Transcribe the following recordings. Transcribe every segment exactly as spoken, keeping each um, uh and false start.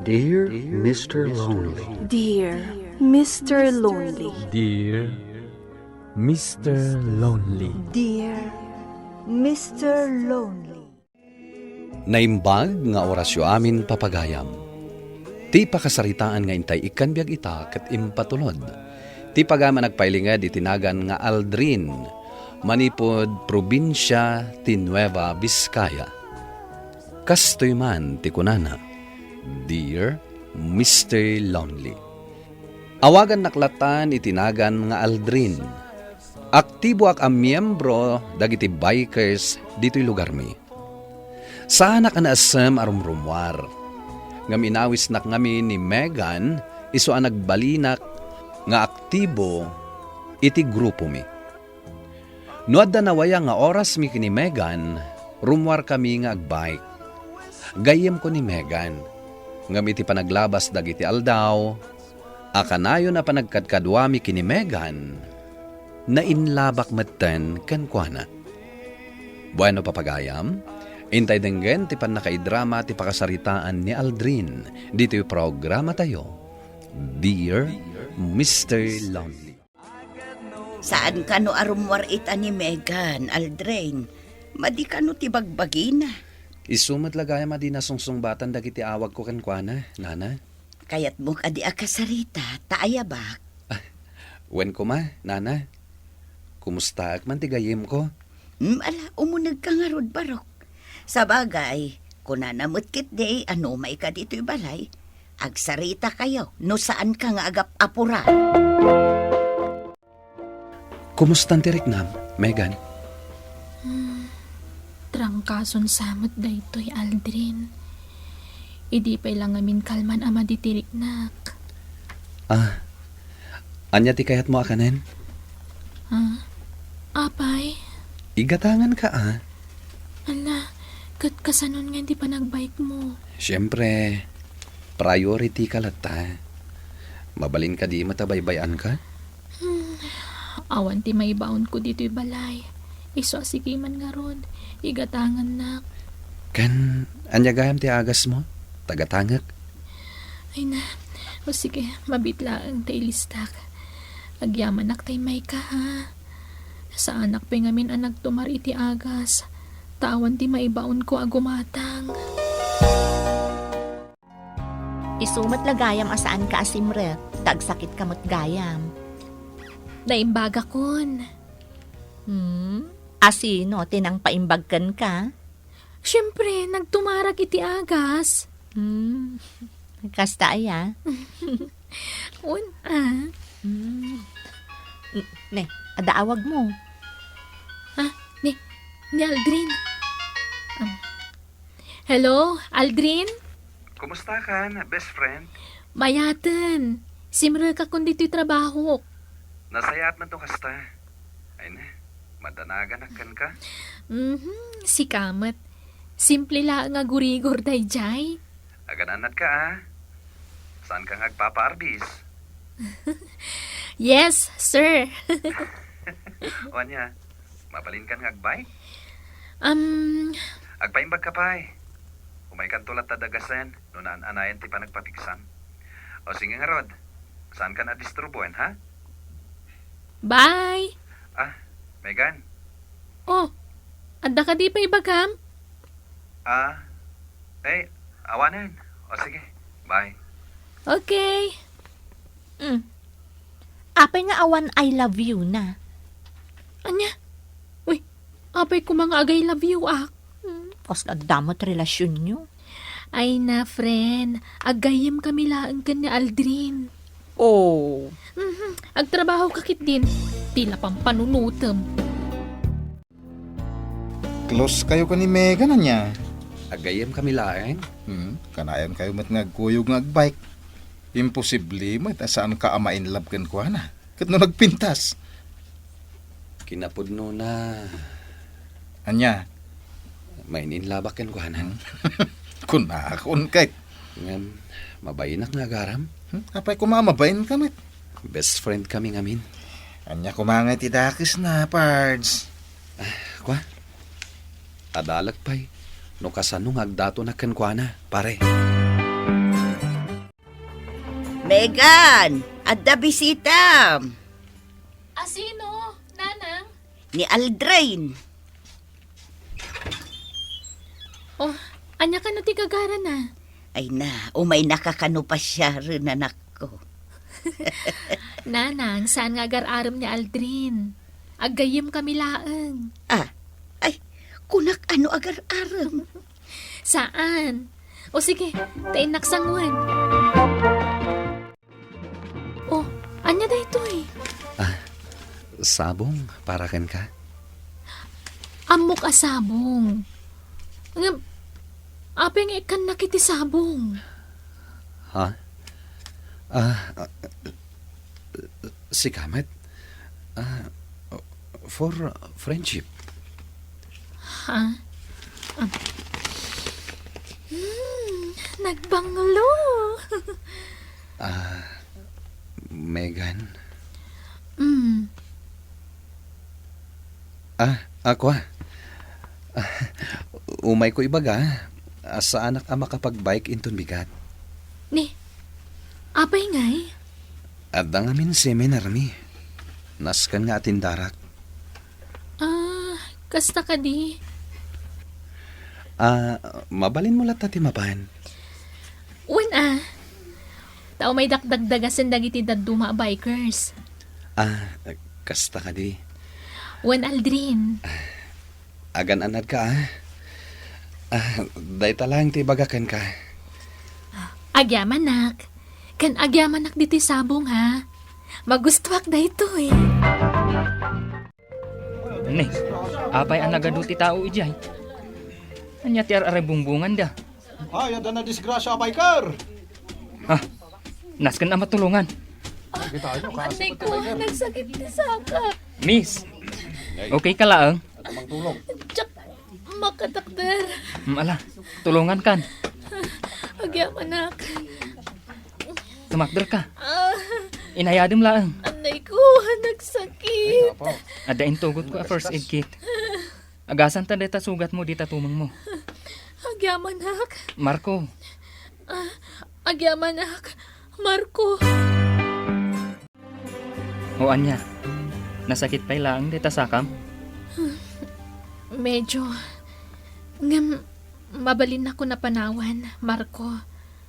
Dear Mister Lonely. Dear Mister Lonely. Dear Mister Lonely. Dear Mister Lonely. Naimbag nga orasyo amin, papagayam. Ti pakasaritaan nga intay ikkan biag ita ket impatulod. Ti pagayam a nagpailinged iti nagan nga Aldrin, manipud probinsia ti Nueva Vizcaya. Kastoy man ti kunana, "Dear Mister Lonely." Awagannak lattan iti nagan nga Aldrin. Aktiboak a miyembro dagiti bikers ditoy lugarmi. Saanak a naessem a rumrummuar. Ngem inawisnak ngamin ni Megan isu a nagbalinak nga aktibo iti grupomi. No adda nawaya nga orasmi ken ni Megan, rummuarkami nga agbike. Gayyemko ni Megan. Ngem iti panaglabas dagiti aldaw, a kanayon a panagkadkaduami ken ni Megan, nainlabak metten kenkuana. Bueno, papagayam, intay denggen ti pannakaidrama ti pakasaritaan ni Aldrin ditoy programatayo, Dear Mister Lonely. Saan kano a rummuar ita ni Megan, Aldrin? Madi kano ti bagbagina? Isu met la gayam a di nasungsungbatan dagiti awagko kenkuana, nana. Kayatmo kadi a kasarita, ta ayabak? Wen koma, nana. Kumustaak man ti gayyemko? Hmm, ala, umunegka ngarud, Barok. Sabagay, kunana met ketdi a no umayka ditoy balay, agsarita kayo no saanka nga agap-apuran. Kumustan ti riknam, Megan? Hmm, trangkason sa met daytoy, Aldrin. Idi pay la ngamin kalman a madi ti riknak. Ah, ania ti kayatmo a kanen? Ah, apay? Igatanganka, ah. Ala, ket kasanon nga ti panagbike mo? Siyempre, priority ka latta. Mabalin kadi met a baybay-anka? Hmm, awan ti maibaonko ditoy balay. Isu a sika man ngarud, igatangannak. Ken, ania gayam ti agasmo? Tagatangek? Ay na, o sige, mabiit laeng ta ilistak. Agyamanak ta immayka, ha? Saanak pay ngamin a nagtumar iti agas, ta awan ti maibaonko a gumatang. Isu met la gayam a saanka a simrek, ta agsakitka met gayam. Naimbagakon. Hmm? A sino ti nangpaimbag kenka? Siempre, nagtumarak iti agas. Hmm. Kasta aya? Un, ah. Hmm. N-, ne, adda awag mo. Ah, ni, ni Aldrin. Ah. Hello, Aldrin? Kumusta kan, best friend? Mayaten. Simrekakon ditoy trabahok. Nasayaat man to kasta. Ay na, madanaganak kenka? Mhm, sika met. Simple laeng a gurigor daydiay. Agananat ka, ah. Saan ka nga agpapaarbis? Yes, sir. O ania, mabalinkan nga agbike? Um, Agpaimbag ka pay. Umaykanto latta dagasen no naan-anayan ti panagpapigsam. O sige ngarud, saan ka na disturboen, ha? Bye! Ah, Megan? Oh, adda kadi pay ibagam? Ah, eh, awanen. O sige, bye. Okay. Mm. Apay nga awan I love you na? Ania? Uy, apay koma nga ag-I love you ak? Hmm, kasla damot relasyonyo. Ay na, friend. Aggayyem kami laeng ken ni Aldrin. Oh. Mhm. Agtrabaho ka ketdin. Tila pampanunutem. Close kayo ken ni Megan, ania? Aggayyem kami laeng? Hmm, kanayon kayo met nga agkuyog nga agbike. Imposible met a saan ka a ma-in love kenkuana. Ket no nagpintas? Kinapudnona. Ania? Main-in love ak kenkuana. Hmm? Kunakon kay. Ngem, mabainak nga agaram? Hmm? Apay koma a mabain ka met? Best friend kami ngamin. Ania koma nga iti dakes na, Pards? Ah, kua? Adalek pay no kasano nga agdatonak kenkuana, pare. Megan, adda bisita. Asino, Nanang? Ni Aldrin. Oh, ania kano ti gagarana? Ay na, umaynaka kano pasiaren, anakko. Nanang, saan nga agar-arem ni Aldrin. Aggayyem kami laeng. Ah, ay, kunak ano agar-arem? Saan? O sige, ta innak sangoen. Oh, ania daytoy? Ah, sabong para kenka. Ammok a sabong. Ngem, apay nga ikkannak iti sabong? Ha? Ah, ah, sika met? Ah, for friendship. Ha? Ah. Hmm, nagbanglo. Ah, Megan? Mm. Ah, ako, ah. Ah, umayko ibaga, ah, saanak a makapag-bike inton bigat. Ni, apay ngay? Adda ngamin seminarmi. Nasken nga atindarak. Ah, kasta kadi? Ah, mabalinmo latta ti mapan? Wen a. Ta umaydak dagdagasen dagiti dadduma a bikers. Ah, kasta kadi? Wen, Aldrin. Agan-anadka, ah. Ah, dayta laeng ti ibaga kenka. Agyamanak. Ken agyamanak ditoy sabong, ha? Magustuak daytoy. Ne, apay a nagadu ti tao idiay? Ania ti ar-aray bungbunganda? Ay, adda nadisgrasya a biker! Ha? Nasken a matulongan. Annay ko, nagsakit ti saka. Miss, okay ka laeng? Diak makatakder. Mm, ala, tulongan kan. Agyamanak. Tumakder ka. Ah. Inayadem laeng. Annay ko, nagsakit. Adda intugot ko a first aid kit. Agasanta dayta sugat mo dita tumeng mo. Agyamanak. Marco. Ah, agyamanak. Marco. O ania, nasakit pay laeng dayta sakam? Medyo. Ngem, mabalinnakon a panawan, Marco.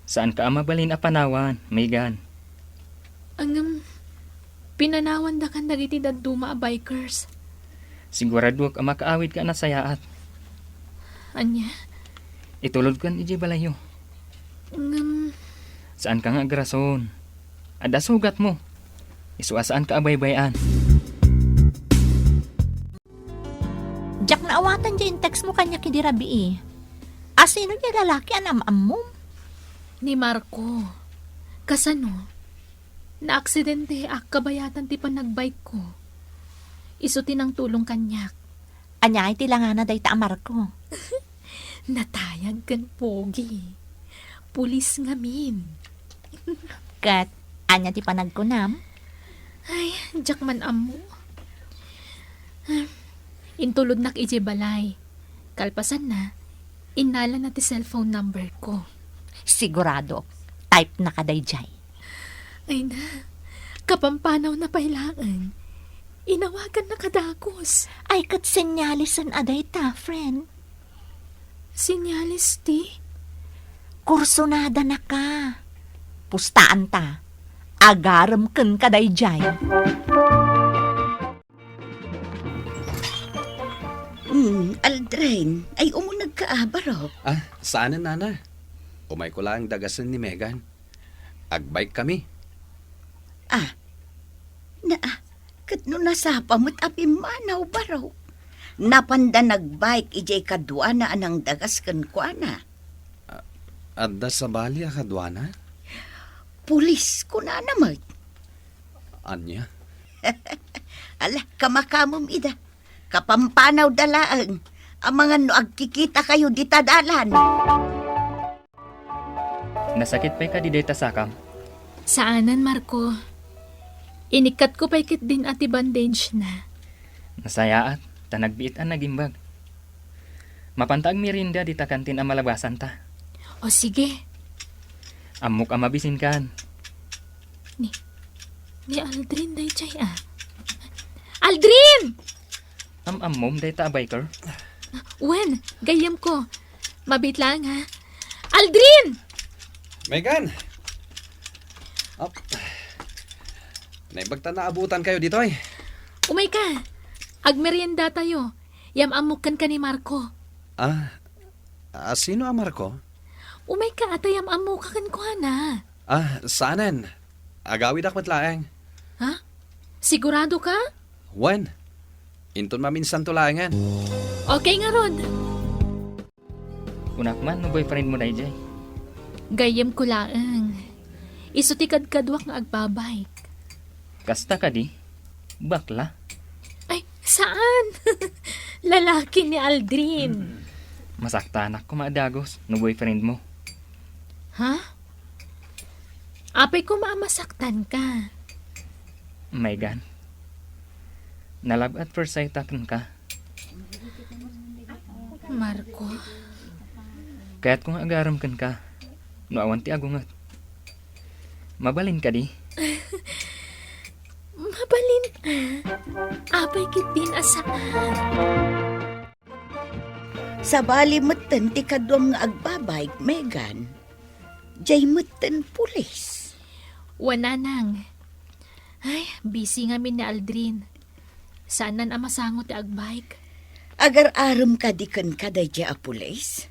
Saanka a mabalin a panawan, Megan. Ngem, pinanawandakan dagiti dadduma a bikers. Siguradok a makaawidka a nasayaat. Ania? Itulodkan idiay balayyo. Ngem, saanka nga agrason. Adda sugatmo. Isu a saanka a baybay-an. Diak naawatan diay in-text mo kaniak idi rabii. Asino diay lalaki a naam-ammom? Ni Marco. Kasano? Naaksidente a kabayatan ti panagbike ko. Isu ti nangtulong kaniak. Ania ti langana dayta a Marco? Natayag ken pogi. Pulis ngamin. Ket ania ti panagkunam? Ay, diak man ammo. Intulodnak idiay balay. Kalpasanna, innalana ti cellphone number ko. Sigurado, type na ka daydiay. Ay na, kapampanawna pay laeng. Inawaganna kadakus. Ay, ket senyalesen a dayta, friend. Senyales ti? Kursunada na ka. Pustaanta. Agarem ken ka daydiay. Hmm, Aldrin, ay umunegka a, barok? Ah, saanen, Nana. Umayko laeng dagasen ni Megan. Agbike kami. Ah, na, ah, ket no nasapa met a pimmanaw, barok. Napanda nagbike idiay kaduana a nangdagas kenkuana. Ah, adda sabali a kaduana? Pulis, kunana met. Ania? Ala, kamakamem ida. Kapampanawda laeng. Amangan no agkikitakayo dita dalan. Nasakit pay kadi dayta sakam? Saanen, Marco. Inikkatko pay ketdin a ti bandage na. Nasayaat, ta nagbiit a nagimbag. Mapanta agmerienda dita kantin a malabasanta. O, sige. Ammok a mabisinkan. Ni, ni Aldrin daydiay, ah. Aldrin! Am-ammom dayta a biker? Wen, gayyemko. Mabiit laeng, ha? Aldrin! Megan! Ap. Naimbag ta naabutankayo ditoy. Umayka. Agmeriendatayo. Yam-ammok kenka ni Marco. Ah, ah, sino a Marco? Umayka, ta yam-ammoka kenkuana. Ah, saanen. Agawidak met laeng. Ha? Sigurado ka? Wen. Inton maminsanto laengen. Okay ngarud. Kunak man no boyfriend mo daydiay. Gayyemko laeng. Isu ti kadkaduak nga agbabike. Kasta kadi? Bakla? Ay, saan? Lalaki ni Aldrin. Masaktanak koma a dagus no boyfriend mo. Ha? Apay koma a masaktanka? Megan, na-love at first sight a kenka. Marco? Kayatko nga agarem kenka no awan ti agunget. Mabalin kadi? Mabalin, ah. Apay ketdin a saan? Sabali metten ti kaduam nga agbabike, Megan. Jay metten pulis. Wen, nanang. Ay, busy ngamin ni Aldrin. Saanen a masango ti agbike. Agar-arem kadi kenka dayjay a pulis?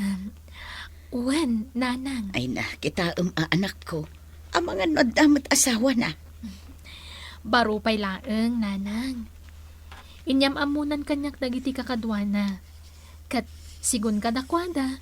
Um, wen, nanang. Ay na, kitaem a anakko. Amangan no adda met asawana. Baro pay laeng, nanang. Inyam-ammonan kaniak dagiti kakaduana. Ket sigun kadakuada,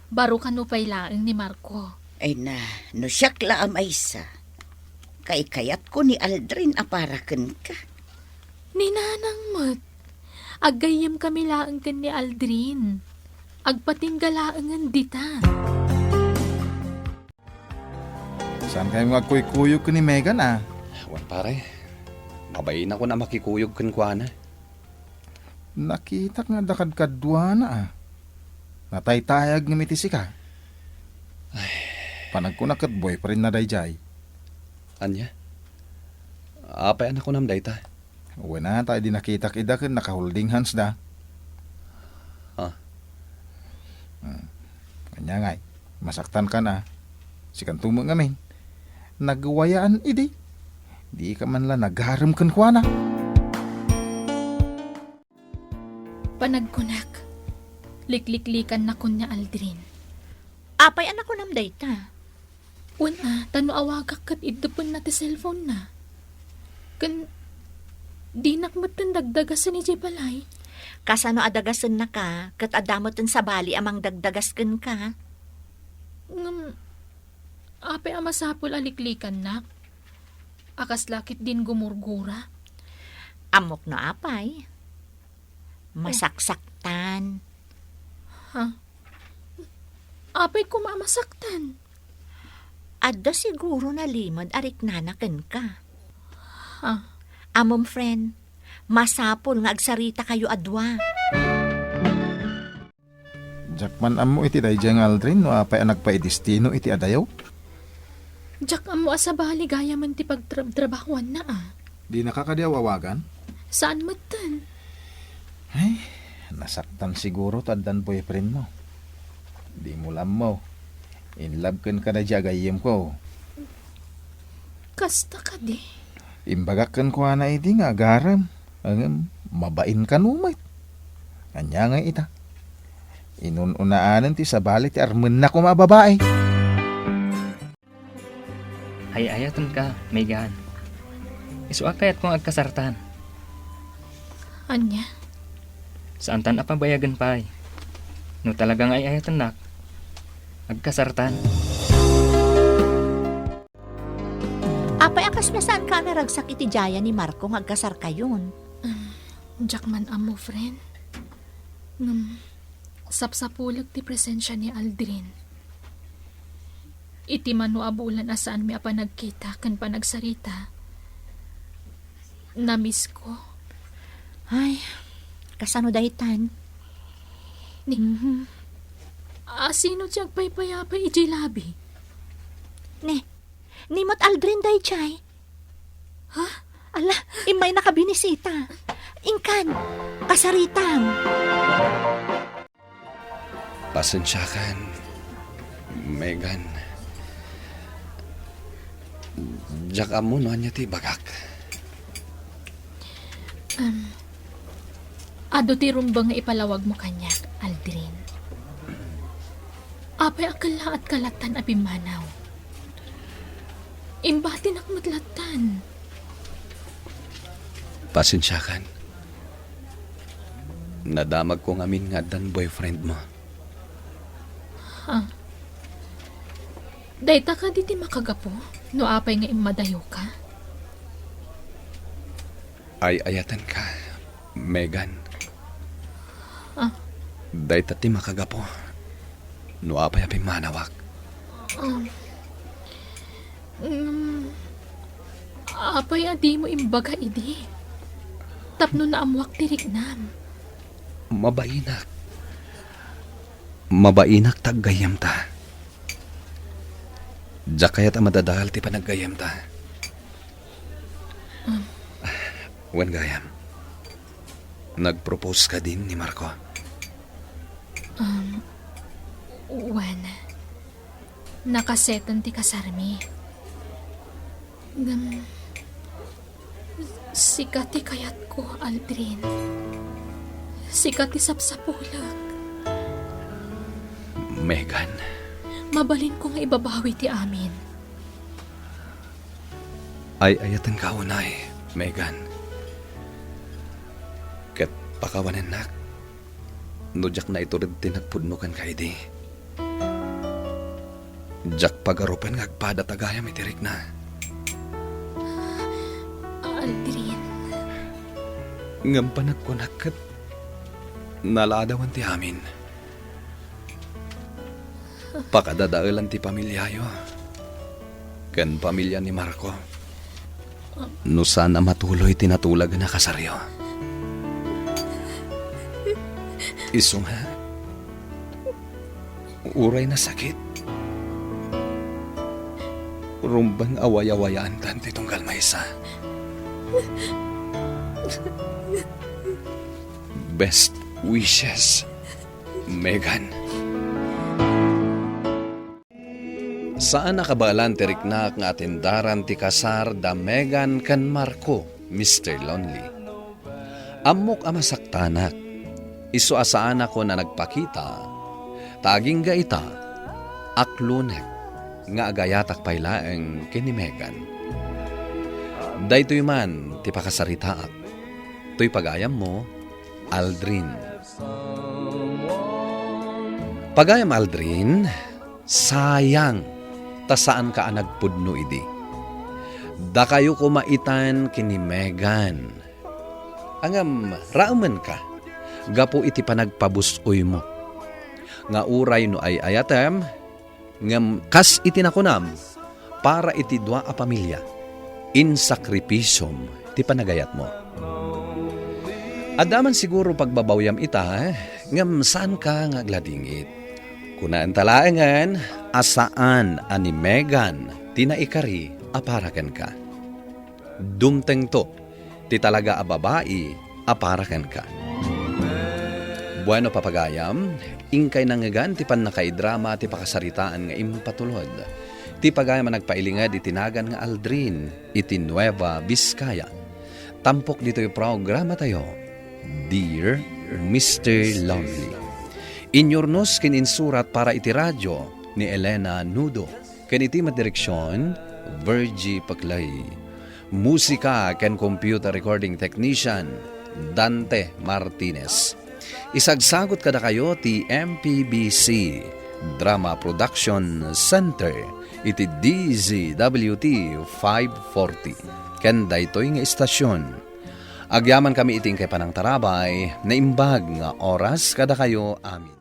baro kano pay laeng ni Marco. Ay na, no siak la a maysa, kaykayatko ni Aldrin a para kenka. Ni nanang met. Aggayyemkami laeng ken ni Aldrin. Agpatingga laengen dita. Saankayo nga agkuykuyog ken ni Megan, a? Wen, pare. Mabainakon a makikuyog kenkuana. Nakitak nga adda kadkaduana, a. Nataytayag ngem iti sika. Ay. Panagkunak ket boyfriendna dayjay. Ania? Apay a nakunam dayta? Wen a, ta idi nakitak ida ken naka-holding hands da. Ah. Hmm. Ania ngay, masaktankan a. Sikanto met ngamin. Nagwayaan idi. Dika man la nagarem kenkuana. Panagkunak, likliklikanak ni Aldrin. Apay a nakunam dayta? Wen a, ta no awagak ket iddepenna ti cellphone-na. Ken dinak metten dagdagasen idiay balay. Kasano a dagasennaka, ket adda metten sabali a mangdagdagas kenka? Ngem, apay a masapul a liklikannak? A kasla ketdin gumurgura? Ammok no apay. Masaksaktan. Ha? Apay koma a masaktan? Adda siguro nalimed a riknana kenka. Ha? Ammom, friend, masapul nga agsaritakayo a dua. Diak man ammo iti daydiay nga Aldrin no apay a nagpaidestino iti adayo. Diak ammo a sabali gayamen ti pagtrabtrabahoanna a. Dinaka kadi awawagan? Saan metten. Ay, nasaktan siguro ta addan boyfriend mo. Dimo la ammo. In love kenka daydiay a gayyemko. Kasta kadi? Imbagak kenkuana idi nga agarem, ngem mabain kano met. Ania ngay ita? Inun-unaanen ti sabali ti armenna koma a babai. Ay-ayatenka, Megan. Isu a kayatko nga agkasartan. Ania? Saantan a pabayagen pay. No talaga nga ay-ayatennak, agkasartan. Apay a kasla saanka a naragsak iti daydiay ni Marco nga agkasarkayon? Um, diak man ammo, friend. Ngem, sapsapulek ti presensia ni Aldrin. Iti mano a bulan a saanmi a panagkita ken panagsarita, na-miss ko. Ay, kasano daytan? Ni, Mhm. A, sino ti agpaypayapay idiay labi? Ni, Ni met Aldrin daydiay. Ha? Ala, immaynaka binisita. Inkan, kasaritam. Pasensiakan, Megan. Diak ammo no ania ti ibagak. Um, adu ti rumbeng nga ipalawagmo kaniak, Aldrin. Apay a kellaat ka lattan a pimmanaw? Imbatinak met lattan. Pasensiakan. Nadamagko ngamin nga addan boyfriend mo. Ha? Dayta kadi ti makagapu no apay nga immadayoka? Ay-ayatenka, Megan. Ah. Dayta ti makagapu no apay a pimmanawak. Um, mm, apay a dimo imbaga idi? Tapno naammoak ti riknam. Mabainak. Mabainak ta aggayyemta. Diak kayat a madadael ti panaggayyemta. Um. Wen gayam, nagpropose kadin ni Marco? Um, wen. Nakaseten ti kasarmi. Ngem, sika ti kayatko, Aldrin. Sika ti sapsapulek. Megan. Mabalinko nga ibabawi ti amin. Ay-ayatenka unay, Megan. Ket pakawanennak no diak naitured ti nagpudno kenka idi. Diak pagarupen nga agpada ta gayam iti rikna. Aldrin. Ngem panagkunak ket naladawan ti amin. Pakadadaelan ti pamiliayo ken pamilia ni Marco no saan a matuloy ti natulagen a kasaryo. Isu nga, uray nasakit, rumbeng a wayawayaantan ti tunggal maysa. Best wishes, Megan. Saan a kabaelan ti riknak nga atendaran ti kasar da Megan ken Marco, Mister Lonely. Ammok a masaktanak. Isu a saanakon a nagpakita, ta agingga ita, aklonek nga agayatak pay laeng ken ni Megan. Daytoy man ti pakasaritaak. Toy pagayammo, Aldrin. Pagayam Aldrin, sayang ta saanka a nagpudno idi. Dakayo koma itan ken ni Megan. Ngem raemenka gapu iti panagpabus-oymo. Nga uray no ay-ayatem, ngem kas iti nakunam, para iti dua a pamilia, insakripisiom ti panagayatmo. Adda man siguro pagbabawiam ita, ngem saanka nga agladingit. Kunaenta laengen a saan a ni Megan ti naikari a para kenka. Dumtengto ti talaga a babai a para kenka. Bueno, papagayam, inkay nangngegan ti pannakaidrama ti pakasaritaan nga impatulod. Ti pagayam a nagpailinged iti nagan nga Aldrin iti Nueva Vizcaya. Tampok ditoy programatayo, Dear Mister Lonely. Inyurnos ken insurat para iti radio ni Elena Nudo. Ken iti met direksion, Virgie Paclay. Musika ken computer recording technician, Dante Martinez. Isagsagut kadakayo ti M P B C Drama Production Center iti D Z W T five forty. Ken daytoy nga istasion, agyamankami iti inkay panangtarabay, naimbag nga oras kadakayo amin.